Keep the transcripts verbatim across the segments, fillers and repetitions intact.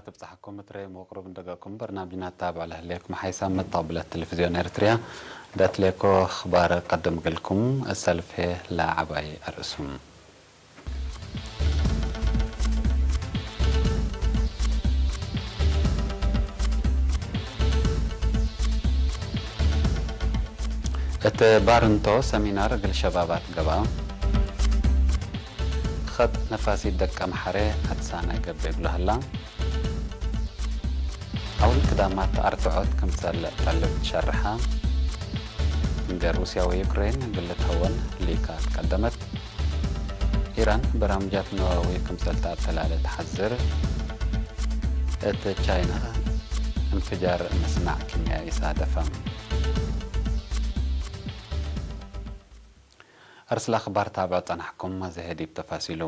ትብጻሕኩም እት ሬም ወቅሩብ እንደገኩም በርናምጅና ትታብዑ ለህሌኩም ሓይሳም መተቅብለት ቴሌቪዝዮን ኤርትርያ ደትሌኮ አኽባር ቀድም እግልኩም። እሰልፍ ህዬ ለዐባይ አርእሱም። እት ባርንቶ ሰሚናር እግል ሸባባት ገብአ። ኸጥ ነፋሲት ደቀምሐሬ አትሳናይ ገብእ እግሉ ሀላ። አውል ክዳማት አርትዖት ክምሰል ጠልብ ትሸርሐ። እንዴ ሩስያ ወዩክሬን እግል ልትሀወን ሊካ ትቀደመት። ኢራን በራምጃት ነወዊ ክምሰል ተአተላለ ተሐዝር። እት ቻይና እንፍጃር ምስናዕ ኪምያኢ ሳደፈ። አርስለ አኽባር ታብዖ ጸናሕኩም። አዜ ህዬ ዲብ ተፋሲሉ።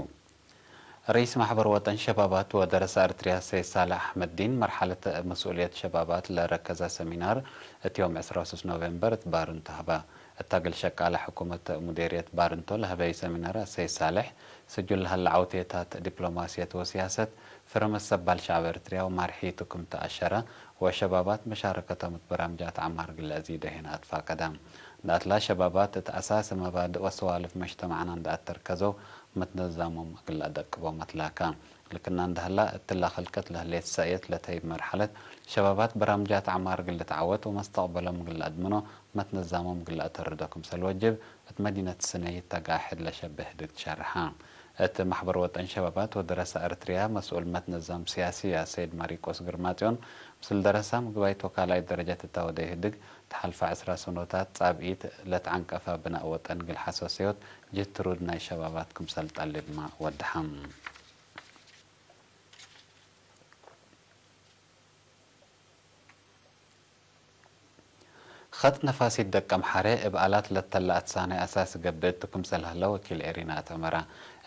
ርኢስ ማሕበር ወጠን ሸባባት ወደረሰ ኤረትርያ ሰይድ ሳልሕ አሕመድዲን፣ መርሐለት መስኡልየት ሸባባት ለረከዘ ሰሚናር እት ዮም ዕስራ ወሰስ ኖቬምበር እት ባርንቶ ሀበ። እት እግል ሸቃለ ሕኩመት ሙዴርየት ባርንቶ ለሀበዩ ሰሚናር፣ አሰይድ ሳልሕ፣ ስጁል ለሀለ ዐውቴታት ዲፕሎማስየት ወሲያሰት፣ ፍረ መሰባል ሸዐብ ኤረትርያ ወማርሒቱ ክም ተአሸረ፣ ወሸባባት መሻረከቶም እት በራምጃት ዐማር እግል ለአዚደ ሄነ አትፋቀደ። እንደ አትላ ሸባባት እት አሳሲ መባድእ ወሰዋልፍ መጅተማዕና እንደ አተርከዘው መትነዛሞም እግል ለአደቅቦም አትላከ። ልክና እንደ ሀላ፣ እትላ ከልቀት ለህሌት ሰእየት ለተይብ መርሐለት፣ ሸባባት በራምጃት ዐማር እግል ልትዐወት ወመስተቅበሎም እግል ለአድምኖ መትነዛሞም እግል ለአተርዶ ክምሰል ወጅብ፣ እት መዲነት ስነይ ተጋሕድ ለሸብህ ህድግ ትሸርሐ። እት ማሕበር ወጠን ሸባባት ወደረሰ ኤረትርያ መስኡል መትነዛም ሲያሲ አሰይድ ማሪቆስ ግርማጽዮን፣ ምስል ደረሳም ግባይ ተወካላይት ደረጀት እታ ወደ ህድግ፣ ተሐልፈ ዕስራ ሰኖታት ጻብኢት ለትዐንቀፈ ብናእ ወጠን እግል ሐሰስዮት ጅህት ትሩድ ናይ ሸባባት ክምሰል ጠልብመ ወደሐም። ኸጥ ነፋሲት ደቀምሐሬ እብ አላት ለተለ አትሳናይ አሳሲ ገብእ ቱ ክምሰል ሀለ ወኪል ኤሪና አትአመረ።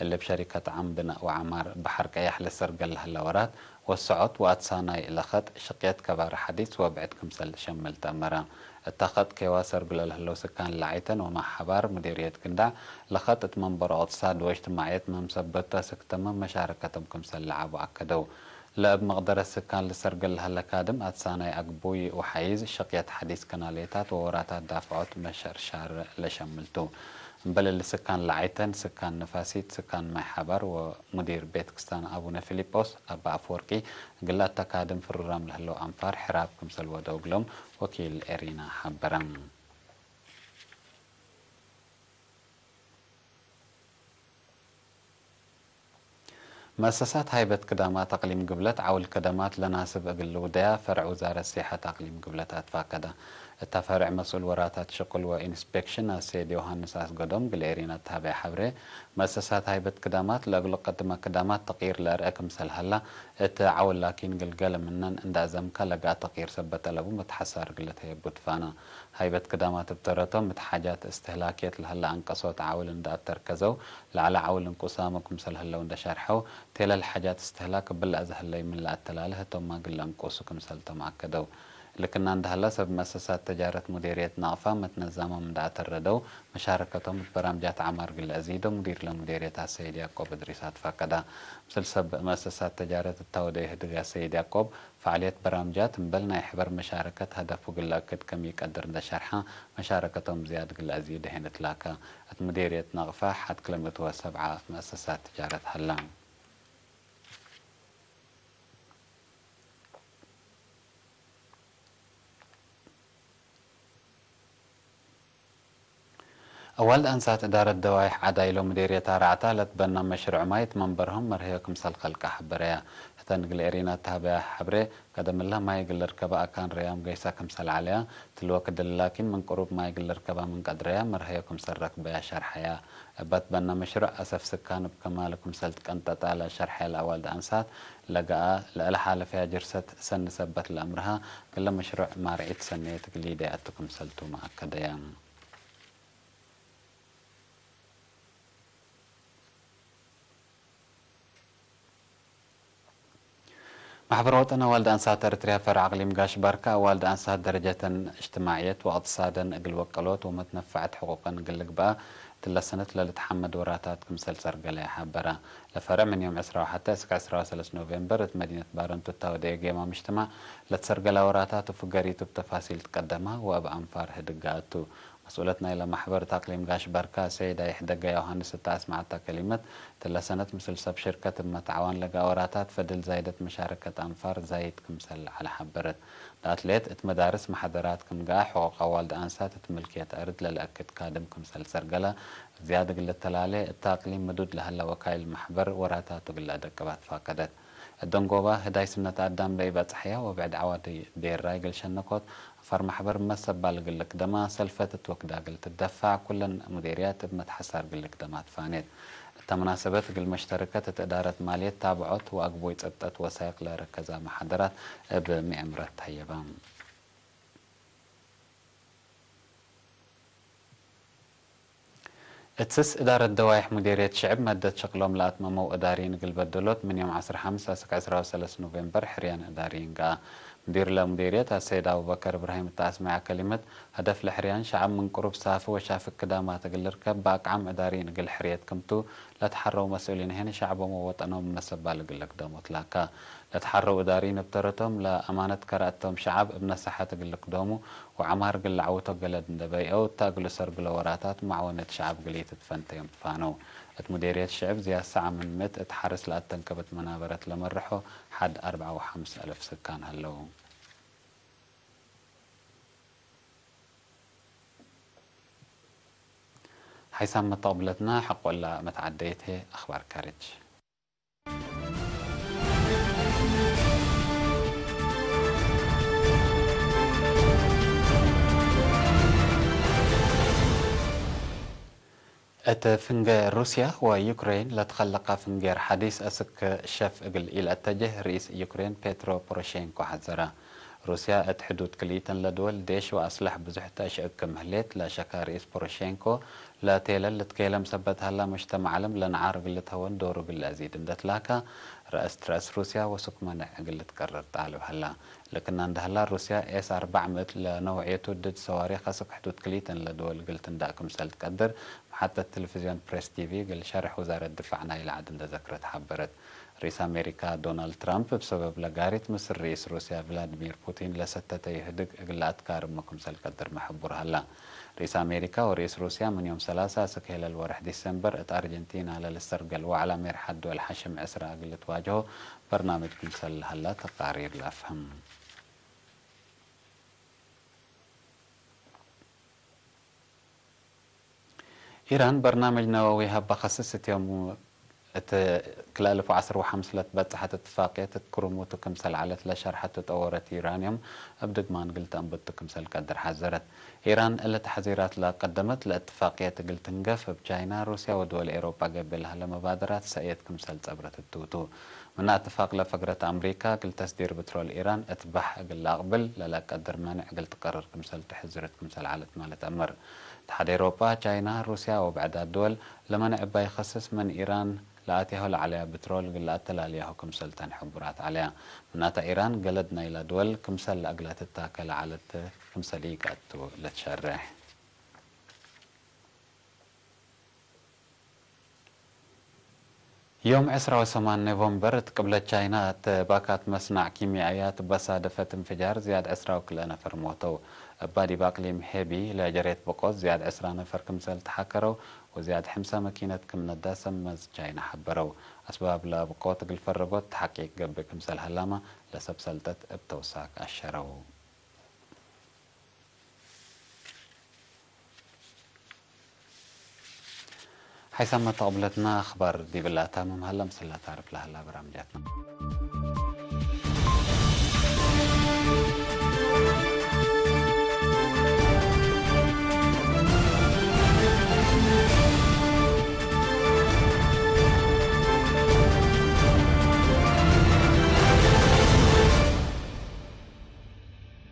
እሊ እብ ሸሪከት ዓም ብናእ ወዐማር በሐር ቀያሕ ለሰርገል ለሀለ ወራት ወሰዖት ወአትሳናይ ለኸጥ ሽቅየት ከባሪ ሐዲስ ወብዕድ ክምሰል ሸምል ተአመረ። እተ ኸጥ ኬዋ ሰርጉ ለለህለው ስካን ለዐይተን ወማይ ሐባር ሙዴርየት ግንዳዕ ለኸጥ እት መንበሮ እቅትሳድ ወእጅትማዕየት መምሰበቱ አስክ ተመም መሻረከቶም ክምሰል ለዐቡ አከደው። ለእብ መቅደረት ስካን ልሰርገል ለሀለ ካድም አትሳናይ አግቡይ ወሐይዝ ሽቅየት ሐዲስ ከናልየታት ወወራታት ዳፍዖት መሸርሻር ለሸምል ቱ። እምበል እሊ ስካን ለዐይተን ስካን ነፋሲት፣ ስካን ማይ ሐባር ወሙዲር ቤት ክስታን አቡነ ፊሊጶስ አባ አፍወርቂ እግል ለአተካድም ፍሩራም ለህለው አንፋር ሕራብ ክምሰል ወደው እግሎም ወኪል ኤሪና ሐበረ። መአሰሳት ሃይበት ክዳማት አቅሊም ግብለት ዐውል ከደማት ለናስብ እግል ልውደያ ፈርዕ ውዛረት ሲሐት አቅሊም ግብለት አትፋቀደ። እተ ፈርዕ መስኡል ወራታት ሽቁል ወኢንስፔክሽን አሰይድ ዮሃንስ አስገዶም እግል ኤሪና ተሀበየ ሐብሬ፣ መአሰሳት ሃይበት ክዳማት ለእግሉ ቀድመ ክዳማት ተቅይር ለአርአ ክምሰል ሀላ፣ እት ዐውል ላኪን እግል ገሌ ምነን እንደ አዘምከ ለገአ ተቅይር ሰበት ጠለቡ መትሐሳር እግል ለተየቡ ትፋነ። ሃይበት ክዳማት እብ ተረቶም እት ሓጃት እስትህላክየት ለሀለ አንቀሶት ዐውል እንደ አተርከዘው፣ ለዐለ ዐውል እንቁሳሙ ክምሰል ህለው እንደ ሸርሐው፣ ቴለል ሓጃት እስትህላክ እብለ አዘ ህለዩ ምን ለአተላለ ህቶምመ እግል ለእንቁሱ ክምሰልቶም አከደው። ልክና እንደ ሀላ፣ ሰብ መአሰሳት ተጃረት ሙዴርየት ናቅፋ መትነዛሞም እንደ አተረደው፣ መሻረከቶም እት በራምጃት ዐማር እግል ለአዚዶ ሙዲር ለሙዴርየት አሰይድ ያቆብ እድሪስ አትፋቀዳ። ምስል ሰብ መአሰሳት ተጃረት እታ ወደ ኢህድግ አሰይድ ያቆብ፣ ፈዓልየት በራምጃት እምበል ናይ ሕበር መሻረከት ሀደፉ እግል ለአክድ ከም ኢቀድር እንደ ሸርሐ፣ መሻረከቶም ዝያድ እግል ለአዚዶ ሄነ ትላከ። እት ሙዴርየት ናቅፋ ሐድ ክልኤ ምእት ወሰብዓ መአሰሳት ትጃረት ሀላ። አዋልድ አንሳት እዳረት ደዋይሕ ዐዳይሎ ሙዴርየት አርዐታ ለትበና መሽሩዕ ማይ እት መንበርሆም መርሀዮ ክምሰል ከልቀ ሐበረያ። ህተን እግል ኤሪና ተሀበያ ሐብሬ፣ ቀደምለ ማይ እግል ልርከበ አካን ረያም ገይሳ ክምሰል ዐለያ፣ ትልወ ክድል ላኪን ምን ቅሩብ ማይ እግል ልርከባ ምን ቀድረያ መርሀዮ ክምሰል ረክበያ ሸርሐያ። እበ ትበና መሽሩዕ አሰፍ ስካን እብ ከማሉ ክምሰል ትቀንጠጣ ለሸርሐያ ለአዋልድ አንሳት፣ ለገአ ለእለ ሓለፈያ ጅርሰት ሰኒ ሰበት ለአምርሃ፣ እግለ መሽሩዕ ማርዒት ሰኔት እግል ሊደያቱ ክምሰልቱ መአከደያ። ማሕበር ወጠን አዋልድ አንሳት ኤረትርያ ፈርዕ አቅሊም ጋሽ ባርካ፣ አዋልድ አንሳት ደረጀተን እጅትማዕየት ወእቅትሳደን እግል ወቀሎት ወመትነፈዐት ሕቁቀን እግል ልግበአ፣ እተ እትለ ሰነት ለልትሐመድ ወራታት ክምሰል ሰርገለ ሐበረ። ለፈርዕ ምን ዮም ዕስራ ወሐተ እስክ ዕስራ ወሰለስ ኖቬምበር እት መዲነት ባረንቱ እተ ወደየ ጌማ ምጅትማዕ ለትሰርገላ ወራታት ወፍገሪቱ እብ ተፋሲል ትቀደማ ወእብ አንፋር ህድግ ገአቱ። መስኡለት ናይለ መሕበር እት አቅሊም ጋሽ ባርካ ሰይድ አይሕደገ ዮሐንስ እተ አስመዐታ ከሊመት፣ እትለ ሰነት ምስል ሰብ ሽርከት እብ መትዓዋን ለገአ ወራታት ፈድል ዛይደት መሻረከት አንፋር ዛይድ ክምሰል ዐለ ሐበረት። ለአትሌት እት መዳርስ መሐደራት ክም ገአ፣ ሕቁቅ አዋልድ አንሳት እት ምልክየት አርድ ለለአክድ ካድም ክምሰል ሰርገለ፣ እብ ዝያድ እግል ልተላሌ እተ አቅሊም ምዱድ ለሀለ ወካይል መሕበር ወራታቱ እግል ለአደቅብ አትፋቀደት። እት ደንጎባ ህዳይ ስነት አዳም ለኢበጽሐያ ወብዕድ ዐዋዲ ዴራይ እግል ሸነኮት፣ አፋር መሕበር መሰባል እግል ልክደማ፣ ሰልፈት እት ወክዳ እግል ትደፋዕ፣ ኩለን ሙዴርያት እብ መትሐሳር እግል ልክደማ ትፋኔት። እተ መናሰበት እግል መሽተርከት እት እዳረት ማልየት ታብዖት ወአግቡይ ጸብጠት ወሳይቅ ለረከዛ መሓደራት እብ ምዕምረት ተሀየባ። እት ስስ እዳረት ደዋይሕ ሙዴርየት ሽዕብ መደት ሸቅሎም ለአትመመው እዳርይን እግል በደሎት፣ ምን ዮም ዐስር ሐምስ አስክ ዕስራ ወሰለስ ኖቬምበር ሕርያን እዳርይን ገአ። ሙዲር ለሙዴርየት አሰይድ አቡበከር እብራሂም እተ አስመዐ ከሊመት፣ ሀደፍ ለሕርያን ሸዐብ ምን ቅሩብ ሳፊ ወሻፍክ ክዳማት እግል ልርከብ፣ በአቅዓም እዳርይን እግል ሕርየት ክምቱ ለትሐረው መስኡሊን ህን ሸዐቦም ወወጠኖም መሰባል እግል ልክደሙ ትላካ። ለትሐረው እዳርይን እብ ተረቶም ለአማነት ከረአቶም ሸዐብ እብ ነሳሐት እግል ልክደሙ ወዐማር እግል ለዐውቶ ገለድ እንዴ በይአው፣ እተ እግሉ ሰርግሎ ወራታት መዓወነት ሸዐብ እግል ኢትትፈንተ ዮም ትፋነው። እት ሙዴርየት ሽዕብ ዝያድ ሰዓ ምን ምእት እት ሐርስ ለአተንከበት መናበረት ለመርሖ ሐድ አርበዓ ወሐምስ አልፍ ስካን ሀለው። ሐይሳም መተቅብለትና ሐቆ እላ መትዓደየት ህዬ አኽባር ካርጅ። እት ፍንጌ ሩስያ ወዩክሬን ለትከለቀ ፍንጌር ሐዲስ አስክ ሸፍ እግል ኢለአተጀህ ርኢስ ዩክሬን ፔትሮ ፖሮሼንኮ ሐዘረ። ሩስያ እት ሕዱድ ክልኢተን ለድወል ዴሽ ወአስለሕ ብዙሕ ተአሽዕብ ክም ህሌት ለሸከ ርኢስ ፖሮሼንኮ፣ ለቴለል ልትኬለም ሰበት ሀላ፣ ሙጅተመዕ ዐለም ለነዓር እግል ልትሀወን ዶሩ እግል ለአዚድ እንዴ ትላካ፣ ረአስት ረአስ ሩስያ ወሱክ መነዕ እግል ልትቀረር ጣልብ ሀላ። ለክና እንዴ ሀላ፣ ሩስያ ኤስ አርበዕ ምእት ለነውዕየቱ ድድ ሰዋሪክ አስክ ሕዱድ ክልኢተን ለድወል እግል ትንዳእ ክምሰል ትቀድር፣ መሓጠት ቴሌቪዝዮን ፕሬስ ቲቪ እግል ሸርሕ ውዛረት ድፋዕ ናይለ ዐድ እንዴ ዘክረት ሐበረት። ርኢስ አሜሪካ ዶናልድ ትራምፕ፣ እብ ሰበብ ለጋሪት ምስል ርኢስ ሩስያ ቭላድሚር ፑቲን ለሰተተዩ ህድግ እግል ለአትካርሞ ክምሰል ቀድርመ ሕቡር ሀላ። ርኢስ አሜሪካ ወርኢስ ሩስያ ምን ዮም ሰላሳ እስክ ሄለል ወርሕ ዲሰምበር እት አርጀንቲና ለልሰርገል ወዕላ ሜርሐት ድወል ሐሽም ዕስራ እግል ልትዋጅሆ በርናምጅ ክምሰል ለሀላ ተቃሪር ለአፍህም። ኢራን በርናምጅ ነወዊ ሀበ ከስስ እት ዮም እት ክልኤ አልፍ ወዐስር ወሐምስ ለትበጽሐት እትፋቅየት እት ክሩሙቱ ክምሰል ዐለት ለሸርሐቱ ጠወረት ዩራንዩም እብ ድግማን እግል ተአንብቱ ክምሰል ቀድር ሐዘረት። ኢራን እሊ ተሕዚራት ለቀደመት ለእትፋቅየት እግል ትንገፍ እብ ቻይና፣ ሩስያ ወድወል ኤሮጳ ገብእ ለሀለ መባደራት ሰእየት ክምሰል ጸብረት እቱ ቱ። ምነ እትፋቅ ለፈግረት አምሪካ እግል ተስዲር ብትሮል ኢራን እት ባሕ እግል ለአቅብል ለለቀድር መኔዕ እግል ትቀርር ክምሰልቱ ሕዝርት ክምሰል ዐለት ማለ ተአምር። እትሓድ ኤሮጳ፣ ቻይና፣ ሩስያ ወብዕዳት ድወል ለመኔዕ እባ ኢከስስ ምን ኢራን ለአትያሁ ለዐለያ ብትሮል እግል ለአተላልያሁ ክምሰልተን ሕቡራት ዐለያ። ምናተ ኢራን ገለድ ናይላ ድወል ክምሰል ለአግለ ትታከ ለዐለት ክምሰል ኢቀቱ ለትሸሬሕ። ዮም ዕስራ ወሰማን ኖቨምበር እት ቅብለት ቻይና እት ባካት መስናዕ ኪሚያያት በሳደፈት እንፍጃር ዝያድ ዕስራ ወክልኤ ነፈር ሞተው። እባ ዲብ አቅሊም ሄቢ ለጀሬት ብቆት ዝያድ ዕስራ ነፈር ክምሰል ተሓከረው ወዝያድ ሕምሰ መኪነት ክም ነዳሰ መዝ ቻይና ሐበረው። አስባብ ለብቆት እግል ፈረጎት ተሐቂቅ ገብእ ክምሰል ሀላመ ለሰብ ሰልጠት እብ ተውሳክ አሸረው። ሐይሳም መተቅብለትና አኽባር ዲብላ ታምም ሀላ ምስላ ታርፍ ለሀላ በራምጃትና።